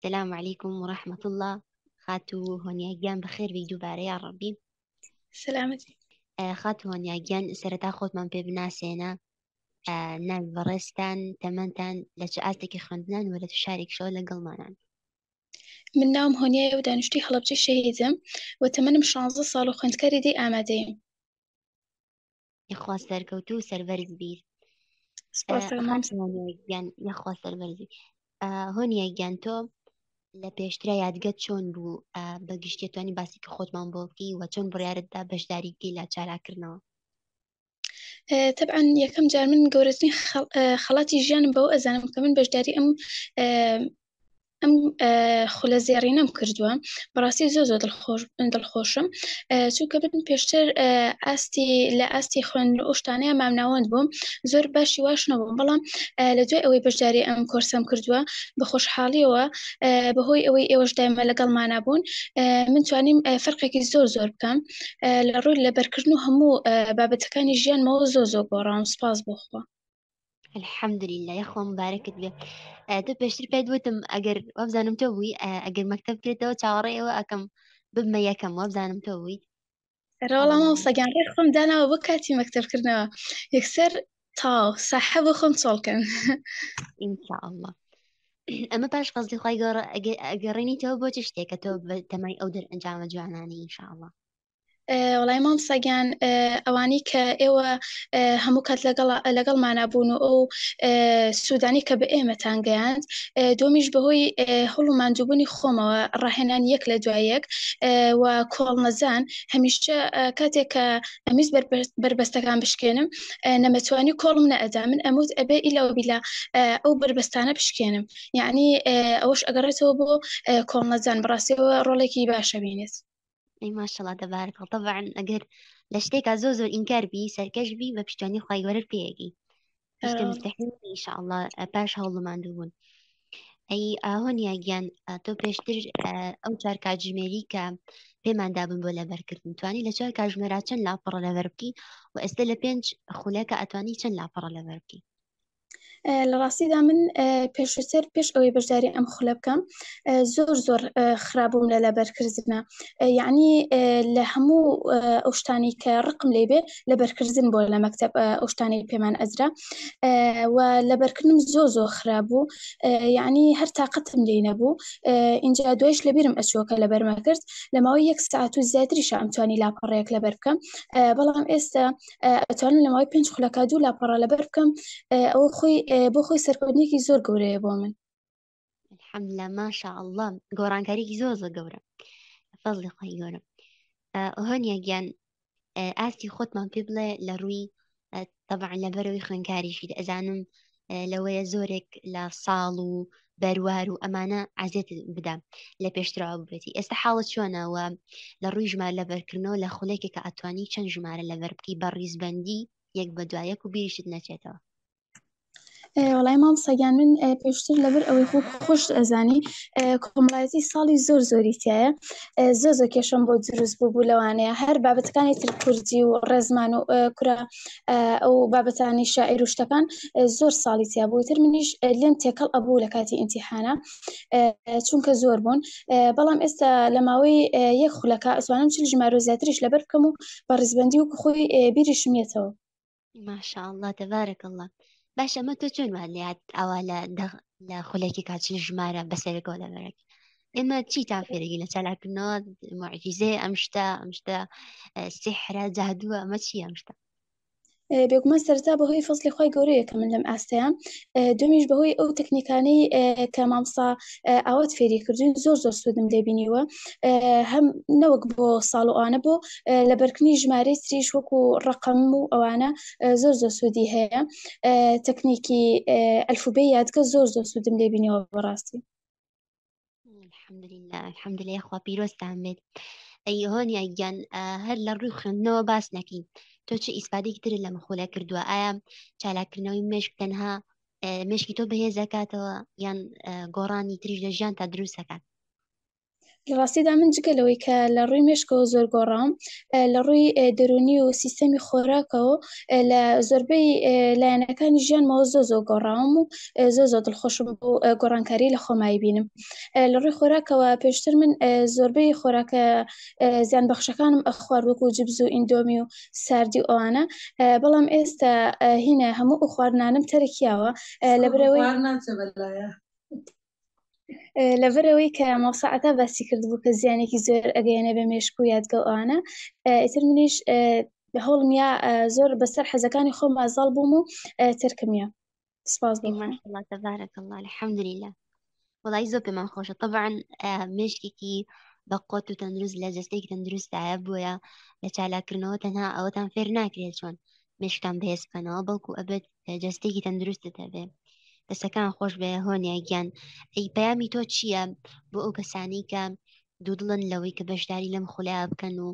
سلام علیکم و رحمة اللە خاتوو هۆنیا گیان بەخێر بێی دووبارە یا ڕەبی. سەلامەتی. خاتوو هۆنیا گیان سەرەتا خۆتمان پێ بناسێنە ناوی بەڕێزتان تەمەنتان لە چ ئاستێکی خوێندنان و لە چ شارێکیشەوە لەگەڵمانان. من ناوم هۆنیایە و دانیشتووی هەڵەبجەی شەهیدم و تەمەنم 16 ساڵ و خوێندکاری دەی ئامادەییم. یەخوا سەرکەوتوو و سەربەرز بیت. سپاس مامۆستا. خاتوو هۆنیا گیان یەخوا سەربەرزی. هۆنیا گیان تۆ لە پێشترا یادگەت چۆن بوو بە گشتی توانی باسی کە خۆتمان بۆ بکەی و چۆن بڕیارت دا بەشداری بکەی لە چالاکردنەوە؟ تەبعەن یەکەم جار من گەورەترین خەڵاتی ژیانم بەوە ئەزانم کە من بەشداری ئەم ئەم خولە زێڕینەم کردووە بەڕاستی زۆر زۆر دڵخۆش دڵخۆشم چونکە من پێشتر ئاستی لە ئاستی خوێندن و شتانەیە مامناوەند بووم زۆر باشی واش نەبووم بەڵام لە دوای ئەوەی بەشداری ئەم کۆرسەم کردووە بە خۆشحاڵیەوە بەهۆی ئەوەی ئێوەش دایمە لەگەڵمانە بوون من توانیم فەرقێکی زۆر زۆر بکەم لە ڕووی لەبەرکردن و هەموو بابەتەکانی ژیانمەوە زۆر زۆر گۆڕاوم سپاس بۆ خوا. الحمدلله یاخوا مبارەکت بێ تۆ پێشتر پێت وتم ئەگەر وابزانم تۆ بووی ئەگەر مەکتەب کرێتەوە چاوەڕێ ئەوە ئەکەم ببمە یەکەم وابزانم تۆ بوویت. ڕەوەڵا مامۆستا گیان ڕێک خۆم داناوە بۆ کاتی مەکتەبکردنەوە یەکسەر تاو ساحە بۆ خۆم چۆڵکەن. إن شاء الله ئەمە پاش فەزلی خوای گەورە ئەگەڕێنیتەوە بۆ چ شتێکە تۆ بە تەمای ئەو دەرئەنجامە جوانانەی إن شاء الله. وەڵای مامۆستا گیان ئەوانەی کە ئێوە هەموو کات لەگەڵ لەگەڵمانا بوون و ئەو سوودانی کە بە ئێمەتان گەیاند دۆمیش بەهۆی هەوڵ و ماندووبوونی خۆمەوە ڕاهێنان یەک لە دوای یەک و کۆڵنەزان هەمیشە کاتێک کە ئەمویست بەربەستەکان بشکێنم نەمەتوانی کۆڵم نەئەدا من ئەموت ئەبێ ئیلا و بیلا ئەو بەربەستانە بشکێنم یعنی ئەوەش ئەگەڕێتەوە بۆ کۆڵنەزان بەڕاستیەوە ڕۆڵێکی باشە بینێت. ئەی ماشەڵا تەبارک الله طبعا ئەگەر لە شتێکا زۆر زۆر ئینکار بی سەرکەش بی بە پشتیوانی خوای گەورە پێیەگەی هیچ شتێ مستحیل نییە ان شاء الله پاش هەوڵ و ماندووبوون. ئەی هۆنیا گیان تۆ پێشتر ئەو چوار کاتژمێری کە پێمان دابن بۆ لەبەرکردن توانی لە چوار کاتژمێرا چەند لاپەڕە لەبەر بکەی و ئێستا لە پێنج خولەکە ئەتوانی چەند لاپەڕە لەبەر بکەی؟ لە ڕاستیدا من پێشتر پێش ئەوەی بەشداری ئەم خولە بکەم زۆر زۆر خراپبووم لە لەبەرکردنە یعنی لە هەموو ئەو شتانی کە ڕقم لێ بێ لەبەرکردن بۆ لە مەکتب ئەو شتانەی پێمان ئەزرا و لەبەرکردنم زۆر زۆر خراپ بوو یعنی هەر تااقەتم لێ نەبوو اینجا دوایش لەبیرم ئەچووە کە لەبەرمە کرد لە ماوەی یەک ساعت و زیاتریشە ئەمتوانی لاپەڕەیەک لەبەر بکەم بەڵام ئێستا ئەتوانم لە ماوەی پێنج خولەکە دوو لاپەڕە لەبەر بکەم ئەوە خۆی بۆ خۆی سەرکەوتنێکی زۆر گەورەیە بۆ من. الحمدلله ما شاء الله گۆڕانکاریکی زۆر زۆر گەورە فەزڵی خۆی گەورە هۆنیا گیان ئاستی خۆتمان پێ بڵێ لە ڕووی طبعا لەبەرەوەی خوێنکاریشی ئەزانم لەوەیە زۆرێک لە ساڵ و بەروار و ئەمانە عزیێت بدا لە پێشترەوە بێتی ئێستا حاڵت چۆنەوە لە ڕووی ژمارە لەبەرکردنەوە لە خولێکێکە ئەتوانی چەند ژمارە لەبەر بکەی بە ڕیزبەندی یەک بە دوای یەک و بیریشت نەچێتەوە؟ وەڵای مامۆستا گیان من پێشتر لەبەر ئەوەی خۆ خۆش ئەزانی کۆمەڵایەتی ساڵی زۆر زۆری تایە زۆر زۆر کێشەم بۆ دروست بوو بوو لەوانەیە هەر بابەتەکانی تر کوردی و ڕێزمان و کورە ئەو بابەتانی شاعیر و شتەکان زۆر ساڵی تیا بوو تر منیش لێم تێکەڵ ئەبوو لە کاتی ئینتیحانە چونکە زۆر بوون بەڵام ئێستا لە ماوەی یەک خولەکە ئەتوانم چل ژمارە زیاتریش لەبەر بکەم و بە ڕیزبەندی وەکو خۆی بیریشم یەتەوە. ما شاء الله تبارك الله باشە ئەمە تۆ چۆن وات لێهات ئاوا لە دەغ لە خولێکی کات چل ژمارە بەسەرەکەوە لەبەرەک ئێمە چیتان فێرەگی لە چالاکردنەوە معجزەیە ئەم شتە ئەم شتە سیحرە جادووە ئەمە چی ئەم شتە؟ بێگومان سەرەتا بەهۆی فەزلی خوای گەورەیە کە من لەم ئاستەیام دومیش بەهۆی ئەو تەکنیکانەی کە مامۆستا ئاوات فێری کردوین زۆر زۆر سوودم لێ بینیوە هەم نەوەک بۆ ساڵ و ئەوانە بۆ لەبەرکردنی ژمارەی تریش وەکو ڕەقەم و ئەوانە زۆر زۆر سوودی هەیە تەکنیکی ئەلفوبێی یادگە زۆر زۆر سوودم لێ بینیوە بەڕاستی. الحمدلله الحمدلله یاخوا پیرۆزتان بێت ئەی هۆنیا گیان هەر لە ڕووی خوێندنەوە باس نەکەین تۆ چ ئیسفادێکی ترت لە مخولە کردووە ئایا چالاککردنەوەی مێشک تەنها مێشکی تۆ بەهێز دەکاتەوە یان گۆڕانی تریش لە ژیان تا دروست دەکات؟ لە ڕاستیدا من جگە لەوەی کە لە ڕووی مێشکەوە زۆر گۆڕاوم، لە ڕووی دەروونی و سیستەمی خۆراکەوە لە زۆربەی لایەنەکانی ژیانمەوە زۆر زۆر گۆڕاوم و زۆر زۆر دڵخۆشم بۆ گۆڕانکاری لە خۆمای بینم. لە ڕووی خۆراکەوە پێشتر من زۆربەی خۆراکە زیان بەخشەکانم ئەخوارد وەکو جبز و ئیندۆمی و ساردی و ئەوانە، بەڵام ئێستا هینە هەموو ئەو خواردنانم تەرکیاوە لەبەرئەوەی لەبەرئەوەی کە مامۆستا عەتا باسی کردبوو کە زیانێکی زۆر ئەگەیەنێ بە مێشک و یادگە و ئەوانە، ئیتر منیش هەوڵم یا زۆر بەسەر حەزەکانی خۆما زاڵ بووم و تەرکم یا. سپاس بۆ ما شاء الله تبارك الله الحمد لله وەڵی زۆر پێمان خۆشە طبعا مێشکێکی بە قوت و تەندروست لە جەستەیەکی تەندروستدایە، بۆیە لە چالاکردنەوە تەنها ئەوەتان فێر ناکرێت چۆن مێشکتان بەهێز بکەنەوە، بەڵکو ئەبێت جەستەیەکی تەندروستت هەبێ. دەستەکان خۆش بێ هۆنیا گیان. ئەی پەیامی تۆ چییە بۆ ئەو کەسانی کە دوودڵن لەوەی کە بەشداری لەم خولەیە بکەن و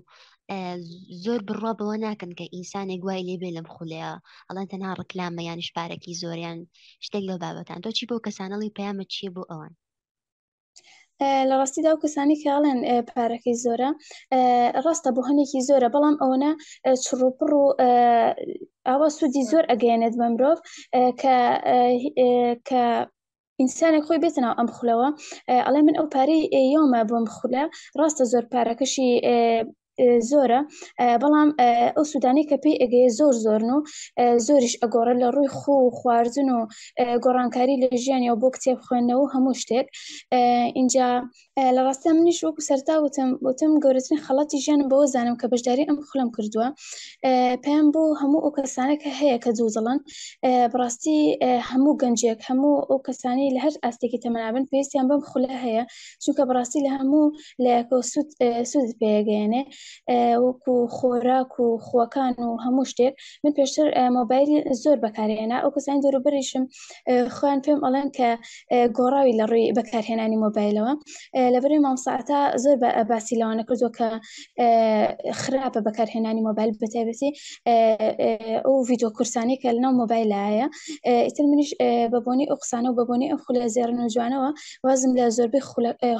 زۆر بڕوا بەوە ناکەن کە ئینسانێک وای لێبێ لەم خولەیە، ئەڵێن تەنها ڕکلامە یانیش پارەکی زۆریان شتێک لەو بابەتان، تۆ چی بۆ کەسانەڵی پەیامە چییە بۆ ئەوان؟ لە ڕاستیدا ئەو کەسانی کە ئەڵێن پارەکەی زۆرە، ڕاستە بۆ هەنێکی زۆرە، بەڵام ئەوەنە چڕوپڕ و ئاوا سوودی زۆر ئەگەیەنێت بە مرۆڤ کە ئینسانێک خۆی بێتە ناو ئەم خولەوە ئەڵێ من ئەو پارەی یۆمە بۆم خولە، ڕاستە زۆر پارەکەشی زۆرە، بەڵام ئەو سوودانەی کە پێی ئەگەیە زۆر زۆرن و زۆریش ئەگۆڕێت لە ڕووی خۆ و خواردن و گۆڕانکاری لە ژیانیەوە بۆ کتێب خوێندنەوە و هەموو شتێک. ئینجا لە ڕاستیا منیش وەکو سەرتا وتم وتم گەورەترین خەڵاتی ژیانم بەوە زانم کە بەشداری ئەم خولەم کردووە. پەیام بۆ هەموو ئەو کەسانە کە هەیە کە دوودڵن، بەڕاستی هەموو گەنجێک، هەموو ئەو کەسانی لە هەر ئاستێکی تەمەنابن پێویستیان بەم خولە هەیە، چونکە بەڕاستی لە هەموو لایەکەوە سوود سوودت پێگەیەنێ وەکو خۆراک و خووەکان و هەموو شتێک. من پێشتر مۆبایل زۆر بەکارهێنا، ئەو کەسانی دەوروبەریشم خۆیان پێم ئەڵێن کە گۆڕاوی لە ڕووی بەکارهێنانی مۆبایلەوە، لەبەرەی مامۆستا عەتا زۆر باسی لەوانە کردووە کە خراپە بەکارهێنانی مۆبایل، بەتایبەتی ئەو ڤیدیۆ کورسانەی کە لەناو مۆبایلایە. ئیتر منیش بە بۆنەی ئەو قسانە و بە بۆنەی ئەم خولە زێڕین و جوانەوە وازم لە زۆربەی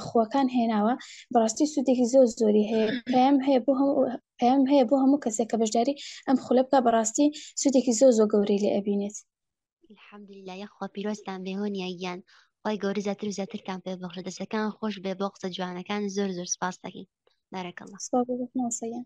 خووەکان هێناوە. بەڕاستی سوودێکی زۆر زۆری هەیە. پەیام هەیە بۆ هەموو پەیام هەیە بۆ هەموو کەسێک کە بەشداری ئەم خولە بکە، بەڕاستی سوودێکی زۆر زۆر گەورەی لێ ئەبینێت. الحمدلله، یاخوا پیرۆزتان بێ هۆنیا گیان، خوای گەورە زیاتر و زیاترتان پێ بەخشێ. دەستەکان خۆش بێ بۆ قسە جوانەکان، زۆر زۆر سپاس دەکەین. بارك الله. سپاس بۆ مامۆستا گیان.